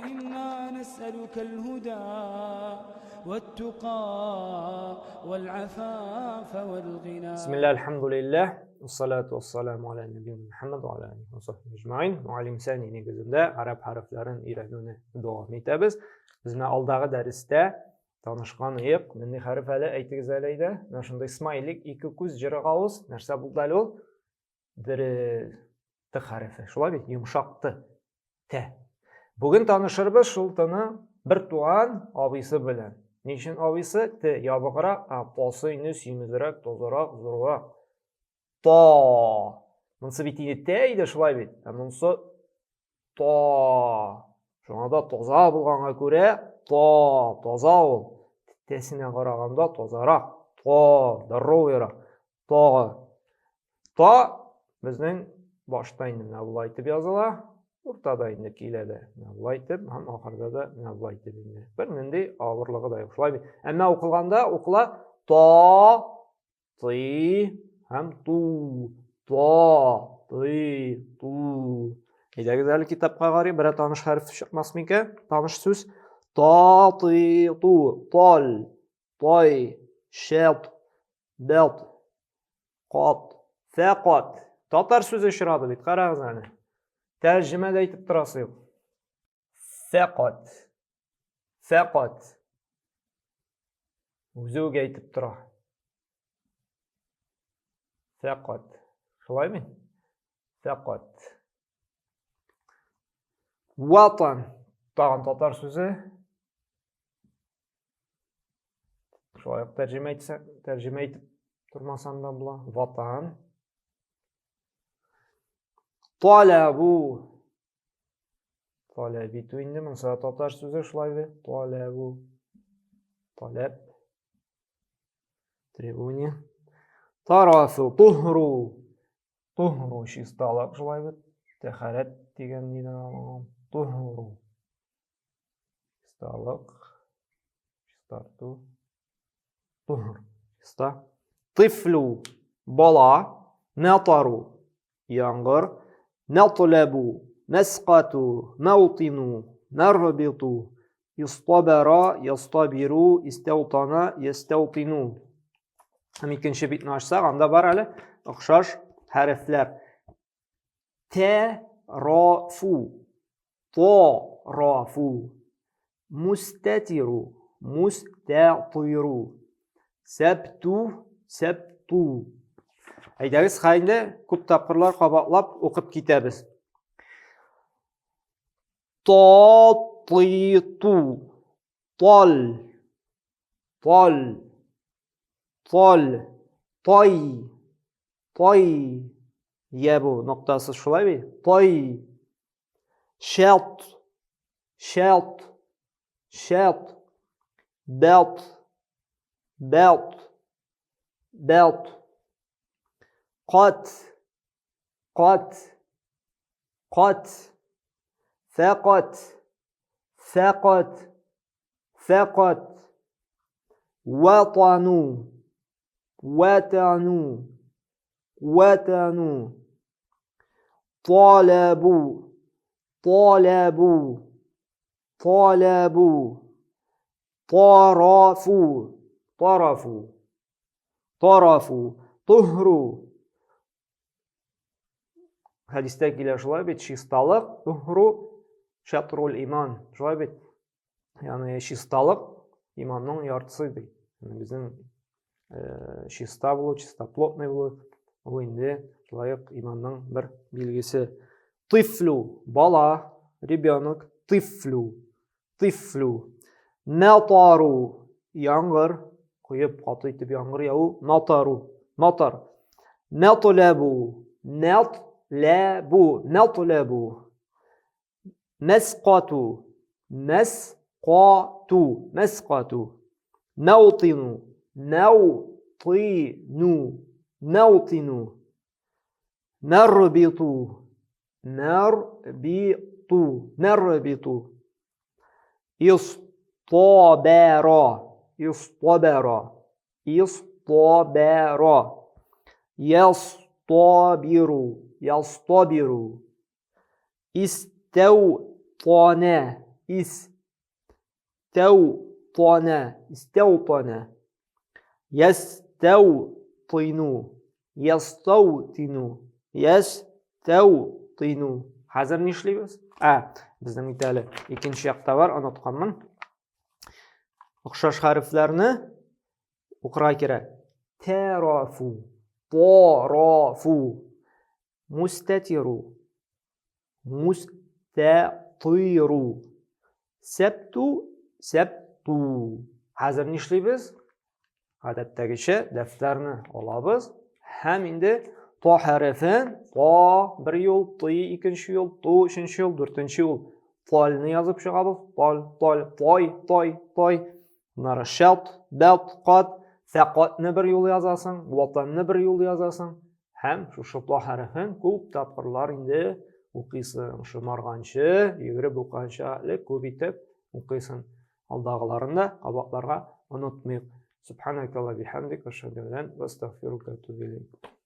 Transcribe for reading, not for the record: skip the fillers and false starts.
إنا نسألك الهدى والتقى والعفاف والغنى. بسم الله، الحمد لله، والصلاة والسلام على نبينا محمد وعلى آله وصحبه أجمعين. Муаллим Сәни нигезендә гарәп хәрефләрен өйрәнүне дәвам итәбез. Без менә алдагы дәрестә танышкан идек. Нинди хәреф әле, әйтегез әле әйдә. Менә шундый смайлик, ике күз, җырык авыз. Нәрсә булды әле ул? Дөрес. Т хәрефе. Шулай бит, йомшак Т. Т. Бүген танышырбыз шул Т-ны бер туган абыйсы белән. Ни өчен абыйсы? Т ябыграк, ә П-сы инде симезрәк, тазарак, зуррак. Та. Монысы бит инде Т иде, шулай бит. Ә монысы Та. Шуңа да таза булганга күрә, та, таза ул. Тәсенә караганда тазарак, та, здоровыйрак. Та. Та безнең башта инде менә болай итеп языла, уртада инде килә дә менә болай итеп, һәм ахырда да менә болай итеп инде. Бер нинди авырлыгы да юк. Шулай бит. Әмма укылганда укыла та, ты һәм ту. Та, ты, ту. Әйдәгез әле китапка карыйк, берәр таныш хәреф чыкмас микән? Таныш сүз. Та, ты, ту, тал, тай, шәт, бәт, кат, фәкат. Татар сүзе очрады бит, карагыз әле. Тәрҗемә дә әйтеп торасы юк. Фәкат. Фәкат. Үзе үк әйтеп тора. Фәкат. Шулаймы? Фәкат. Ватан. Тагын татар сүзе. Шулай ук тәрҗемә итсә, тәрҗемә итеп тормасам да була. Ватан. Таләбу. Таләп итү инде, монысы татар сүзе шулай бит. Таләбу. Таләп. Требование. Тарафу, тухру. Тухру чисталык шулай бит. Тәхәрәт дигән нидән алынган? Тухру. Чисталык. Чистарту. Тухр. Чиста. Тифлю. Бала. Натару. Яңгыр. Натлабу. Мәскату. Мәутину. Нарбиту. Истабара, ястабиру, истәутана, ястәутину. Һәм икенче битне ачсак, анда бар әле охшаш хәрефләр. Тә, ра, фу. Тарафу. Мустатиру. Мустатиру. Сәпту. Сәпту. Әйдәгез, хәйне күп тапкырлар кабатлап укып китәбез. Та, ты, ту. Тал. Тал. Тал. Тай. Тай. Я бу ноктасы шулай бит? Тай. Шәт. Шәт. Шәт. Бәт. Бәт. Бәт. Кат. Кат. Кат. Фәкат. Фәкат. Фәкат. Ватану. Ватану. Ватану. Таләбу. Таләбу. Таләбу. Тарафу. Тарафу. Тарафу. Тухру. Хәдистә килә шулай бит, чисталык, тухру, шатрул иман. Шулай бит. Ягъни чисталык иманның яртысы ди. Безнең э, чиста булу, чистоплотный булу, ул инде шулай ук иманның бер билгесе. Тифлю, бала, ребенок, тифлю, тифлю. Натару, яңгыр, коеп каты итеп яңгыр яву, натару, натар. Натлабу, натлабу, натлабу. Мәскату, мәскату, мәскату. Мәутину, мәутину, мәутину. Мәрбиту, мәрбиту, мәрбиту. Истобәра, истобәра, истобәра. Ястобиру, ястобиру. Истәүтанә. Ис. Тәү тана, истәүтана. Ястәү тыйну, ястау тину, ястәү тыйну. Хәзер нишлибез? Ә, безнең бит әле икенче якта бар, онытканмын. Охшаш хәрефләрне укырга кирәк. Тарафу, тарафу, мустатиру, Мустәтыйру. Сәпту, сәпту. Хәзер нишлибез? Гадәттәгечә дәфтәрне алабыз һәм инде то хәрефен то бер юл, ты икенче юл, ту өченче юл, дүртенче юл. Толны язып чыгабыз. Тол, тол, той, той, той. Аннары шәт, бәт, кат, фәкатны бер юл язасың, ватанны бер юл язасың. Һәм шушы пла хәрефен күп тапкырлар инде укыйсың. Шомарганчы, йөгереп укыганчы әле күп итеп укыйсың. Алдагыларын да кабатларга онытмыйк. Субханакалла бихамдик, ашһаду ан ла астагфирука ва атубу илейк.